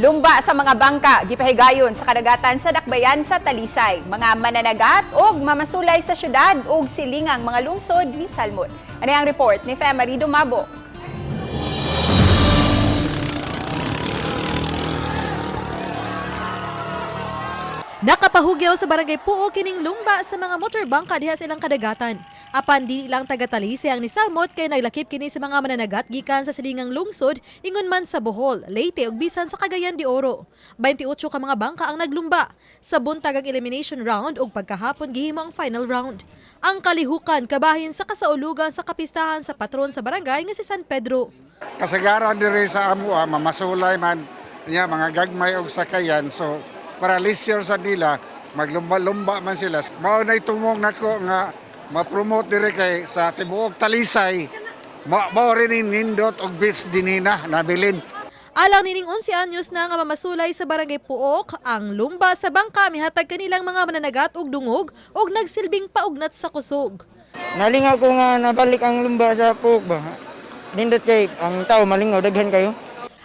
Lumba sa mga bangka gipahigayon sa kadagatan sa Dakbayan sa Talisay. Mga mananagat og mamasulay sa syudad ug silingang mga lungsod misalmot. Ano ang report ni Femary Dumabo? Nakapahugyaw sa barangay Puo kining lumba sa mga motorbangka diha sa ilang kadagatan. Apan di lang taga Talisay ang nisalmot kay naglakip kini sa mga mananagat gikan sa silingang lungsod ingon man sa Bohol, Leyte ug bisan sa Cagayan de Oro. 28 ka mga bangka ang naglumba. Sa buntag ang elimination round ug pagkahapon gihimo ang final round. Ang kalihukan kabahin sa kasaulugan sa kapistahan sa patron sa barangay nga si San Pedro. Kasagaran diri sa amo mamasulay man niya mga gagmay og sakayan, so para leisure sa nila, maglumba-lumba man sila. Mao nay tumong nako nga ma-promote diri kay sa tibuok Talisay mao rin ni nindot og beach dinina nabilin. Alang nining 11 anyos na nga mamasulay sa barangay Puok, ang lumba sa bangka mihatag kanilang mga mananagat og dungog og nagsilbing paugnat sa kusog. Nalingaw ko nga nabalik ang lumba sa Puok ba. Nindot kay ang tao malingaw, daghan kayo.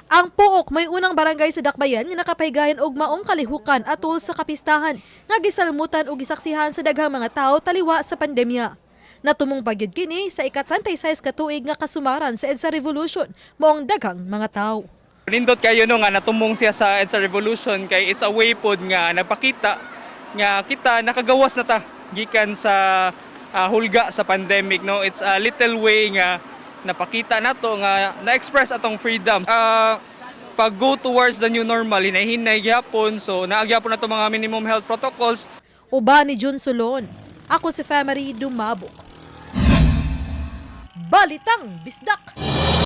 Ang Puok may unang barangay sa Dakbayan nga nakapahigayon og maong kalihukan atol sa kapistahan nga gisalmutan og gisaksihan sa daghang mga tao taliwa sa pandemya. Natumong pagyud kini sa ika-36 ka tuig nga kasumaran sa EDSA Revolution maong daghang mga tao. Nindot kayo no nga natumong siya sa EDSA Revolution kay it's a way pod nga napakita nga kita nakagawas na ta gikan sa hulga sa pandemic, no? It's a little way nga napakita nato nga na-express atong freedom, pag go towards the new normal, hinay-hinay gyapon, so naa gyapon nato mga minimum health protocols. Uban ni Jun Solon. Ako si Femery Dumabok. Balitang Bisdak!